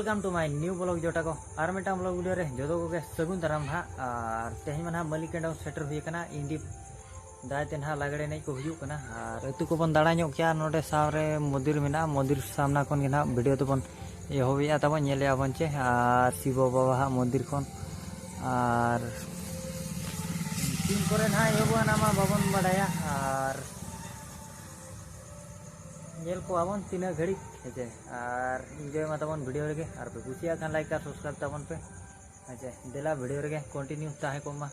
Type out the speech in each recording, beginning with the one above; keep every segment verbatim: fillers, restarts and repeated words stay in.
Welcome to my new vlog ᱡᱚᱴᱟ ᱠᱚ, ᱟᱨ ᱢᱤᱫᱴᱟᱝ vlog video ᱨᱮ ᱡᱚᱛᱚ ᱠᱚᱜᱮ ᱥᱟᱹᱜᱩᱱ ᱫᱟᱨᱟᱢ ᱱᱟᱦᱟᱜ᱾ ᱟᱨ ᱛᱮᱦᱮᱧ ᱢᱟ ᱱᱟᱦᱟᱜ ᱢᱟᱹᱞᱤ ᱠᱮᱱᱰᱚᱢ ᱥᱮᱴᱮᱨ ᱦᱩᱭ ᱟᱠᱟᱱᱟ, ᱤᱱᱰᱤ ᱫᱟᱭ ᱛᱮ ᱱᱟᱦᱟᱜ ᱞᱟᱜᱽᱲᱮ ᱮᱱᱮᱡ ᱠᱚ ᱦᱩᱭᱩᱜ ᱠᱟᱱᱟ᱾ ᱟᱨ ᱟᱹᱛᱩ ᱠᱚᱵᱚᱱ ᱫᱟᱬᱟ ᱧᱚᱜ ᱠᱮᱜᱼᱟ, ᱱᱚᱰᱮ ᱥᱟᱶᱨᱮ ᱢᱚᱱᱫᱤᱨ ᱢᱮᱱᱟᱜᱼᱟ, ᱢᱚᱱᱫᱤᱨ ᱥᱟᱢᱱᱟ ᱠᱷᱚᱱ ᱜᱮ ᱱᱟᱦᱟᱜ video ᱫᱚᱵᱚᱱ ᱮᱦᱚᱵᱮᱜᱼᱟ ᱛᱟᱵᱚᱱ, ᱧᱮᱞᱮᱜᱼᱟ ᱵᱚᱱ ᱪᱮ, ᱟᱨ ᱥᱤᱵᱚ ᱵᱟᱵᱟ ᱦᱟᱜ ᱢᱚᱱᱫᱤᱨ ᱠᱷᱚᱱ᱾ ᱟᱨ ᱛᱤᱱ ᱠᱚᱨᱮ ᱱᱟᱦᱟᱜ ᱮᱦᱚᱵᱚᱜᱼᱟ ᱚᱱᱟ ᱢᱟ ᱵᱟᱵᱚᱱ ᱵᱟᱰᱟᱭᱟ, ᱟᱨ ᱧᱮᱞ ᱠᱚᱣᱟ ᱵᱚᱱ ᱛᱤᱱᱟᱹᱜ ᱜᱷᱟᱹᱲᱤᱡ ᱦᱮᱸᱪᱮ᱾ ᱟᱨ enjoy ᱢᱟ ᱛᱟᱵᱚᱱ video ᱨᱮᱜᱮ, ᱟᱨ ᱯᱮ ᱠᱩᱥᱤᱭᱟᱜ ᱠᱷᱟᱱ like ᱟᱨ subscribe ᱛᱟᱵᱚᱱ ᱯᱮ ᱦᱮᱸᱪᱮ᱾ ᱫᱮᱞᱟ video ᱨᱮᱜᱮ continue ᱛᱟᱦᱮᱸ ᱠᱚᱜ ᱢᱟ᱾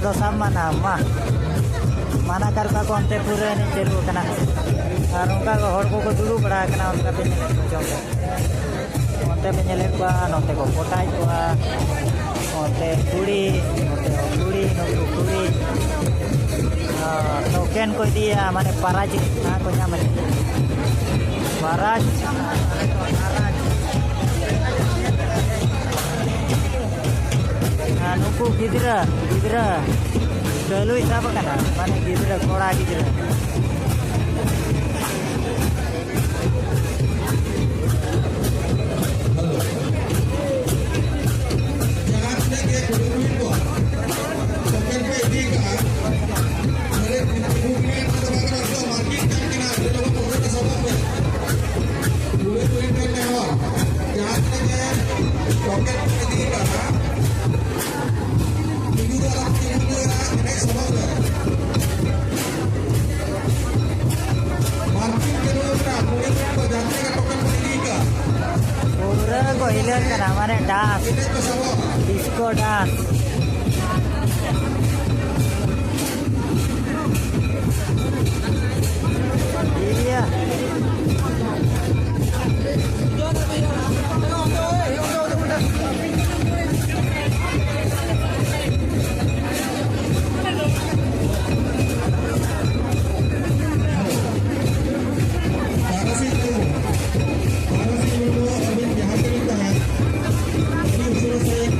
ᱫᱚ ᱥᱟᱵ ᱢᱟᱱᱟ ᱢᱟ ᱢᱟᱱᱟ ᱠᱟᱨ ᱠᱚᱣᱟ ᱠᱚ, ᱚᱱᱛᱮ ᱯᱩᱨᱟᱹ ᱮᱱᱮᱡ ᱪᱟᱹᱞᱩ ᱟᱠᱟᱱᱟ᱾ ᱟᱨ ᱚᱱᱠᱟ ᱜᱮ ᱦᱚᱲ ᱠᱚᱠᱚ ᱫᱩᱲᱩᱵ ᱵᱟᱲᱟ ᱟᱠᱟᱱᱟ, ᱚᱱᱠᱟ ᱯᱮ ᱧᱮᱞᱮᱫ ᱠᱚᱣᱟ ᱪᱚᱝ᱾ ᱚᱱᱛᱮ ᱯᱮ ᱧᱮᱞᱮᱫ ᱠᱚᱣᱟ, ᱱᱚᱛᱮ ᱠᱚ ᱯᱚᱴᱟᱭᱮᱫ ᱠᱚᱣᱟ, ᱚᱱᱛᱮ ᱠᱩᱲᱤ, ᱱᱚᱛᱮ ᱦᱚᱸ ᱠᱩᱲᱤ, ᱱᱩᱠᱩ ᱠᱩᱲᱤ᱾ ᱟᱨ ᱴᱳᱠᱮᱱ ᱠᱚ ᱤᱫᱤᱭᱟ, ᱢᱟᱱᱮ ᱯᱟᱨᱟᱡᱽ ᱠᱚ ᱧᱟᱢ ᱞᱟᱹᱜᱤᱫ᱾ ᱯᱟᱨᱟᱡᱽ᱾ ᱟᱨ ᱱᱩᱠᱩ ᱜᱤᱫᱽᱨᱟᱹ, ᱜᱤᱫᱽᱨᱟᱹ ᱰᱟᱹᱞᱩᱭ ᱥᱟᱵ ᱟᱠᱟᱱᱟ, ᱢᱟᱱᱮ ᱜᱤᱫᱽᱨᱟᱹ, ᱠᱚᱲᱟ ᱜᱤᱫᱽᱨᱟᱹ᱾ ᱡᱟᱦᱟᱸ ᱛᱤᱱᱟᱹᱜ ᱜᱮ ᱠᱩᱲᱤ ᱠᱩᱲᱤ ᱠᱚ ᱴᱳᱠᱮᱱ ᱯᱮ ᱤᱫᱤ ᱠᱟᱜᱼᱟ, ᱢᱟᱱᱮ ᱠᱩᱲᱤ ᱠᱩᱲᱤ ᱠᱚ ᱫᱚ ᱵᱟᱝ ᱠᱟᱱᱟ, ᱩᱱᱠᱩ ᱢᱟᱨᱠᱮᱴ ᱠᱟᱱ ᱠᱟᱱᱟ, ᱚᱸᱰᱮ ᱫᱚ ᱯᱚᱭᱥᱟ ᱥᱟᱵᱚᱜ ᱯᱮ᱾ ᱠᱩᱲᱤ ᱠᱩᱲᱤ ᱴᱷᱮᱱ ᱱᱮᱦᱚᱨ, ᱡᱟᱦᱟᱸ ᱛᱤᱱᱟᱹᱜ ᱜᱮ ᱴᱳᱠᱮᱱ ᱯᱮ ᱤᱫᱤ ᱠᱟᱜᱼᱟ, ᱛᱤᱸᱜᱩ ᱫᱚ ᱟᱞᱚᱢ ᱛᱤᱸᱜᱩ ᱫᱟᱲᱮᱭᱟᱜᱼᱟ, ᱮᱱᱮᱡ ᱥᱚᱢᱚᱭ ᱨᱮ᱾ ᱢᱟᱨᱠᱮᱴ ᱪᱟᱹᱞᱩ ᱟᱠᱟᱱᱟ, ᱠᱩᱲᱤ ᱠᱩᱲᱤ ᱠᱚ ᱡᱟᱦᱟᱸ ᱛᱤᱱᱟᱹᱜ ᱜᱮ ᱴᱳᱠᱮᱱ ᱯᱮ ᱤᱫᱤ ᱠᱟᱜᱼᱟ, ᱯᱩᱨᱟᱹ ᱠᱚ ᱦᱤᱞᱟᱹᱜ ᱠᱟᱱᱟ, ᱢᱟᱱᱮ ᱰᱟᱱᱥ, ᱮᱱᱮᱡ ᱯᱮ ᱥᱟᱵᱚᱜᱼᱟ᱾ Disco dance. ᱤᱭᱟᱹ᱾ ᱛᱟᱨᱟᱥᱤᱧ ᱢᱩᱨᱢᱩ, ᱛᱟᱨᱟᱥᱤᱧ ᱢᱩᱨᱢᱩ, ᱟᱹᱵᱤᱱ ᱡᱟᱦᱟᱸ ᱛᱮᱵᱤᱱ ᱛᱟᱦᱮᱸᱱ, ᱟᱹᱰᱤ ᱩᱥᱟᱹᱨᱟ ᱥᱟᱺᱦᱤᱡ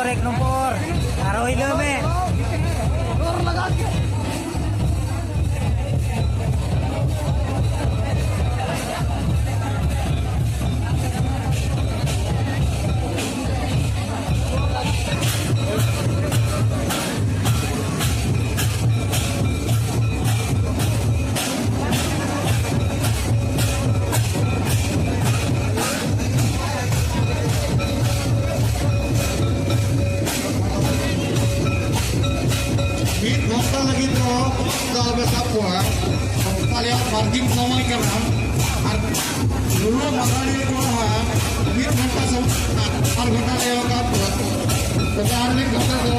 ᱮᱠ ᱱᱚᱢᱵᱚᱨ, ᱟᱨᱚ ᱦᱤᱞᱟᱹᱣ ᱢᱮ᱾ ᱢᱤᱫ ᱜᱷᱚᱱᱴᱟ ᱞᱟᱹᱜᱤᱫ ᱫᱚ ᱫᱚ ᱟᱞᱚᱯᱮ ᱥᱟᱵ ᱠᱚᱣᱟ᱾ ᱚᱠᱟ ᱨᱮᱭᱟᱜ ᱢᱟᱨᱡᱤᱱ ᱥᱚᱢᱚᱭ ᱠᱟᱱᱟ᱾ ᱟᱨ ᱞᱩᱞᱩ ᱢᱟᱨᱟᱲᱤ ᱠᱚ ᱦᱟᱸᱜ ᱢᱤᱫ ᱜᱷᱚᱱᱴᱟ ᱥᱚᱢᱚᱭ, ᱟᱨ ᱜᱷᱚᱱᱴᱟ ᱞᱮ ᱮᱢ ᱟᱠᱟᱫ ᱠᱚᱣᱟ᱾ ᱛᱚᱵᱮ ᱟᱨ ᱢᱤᱫ ᱜᱷᱚᱱᱴᱟ ᱫᱚ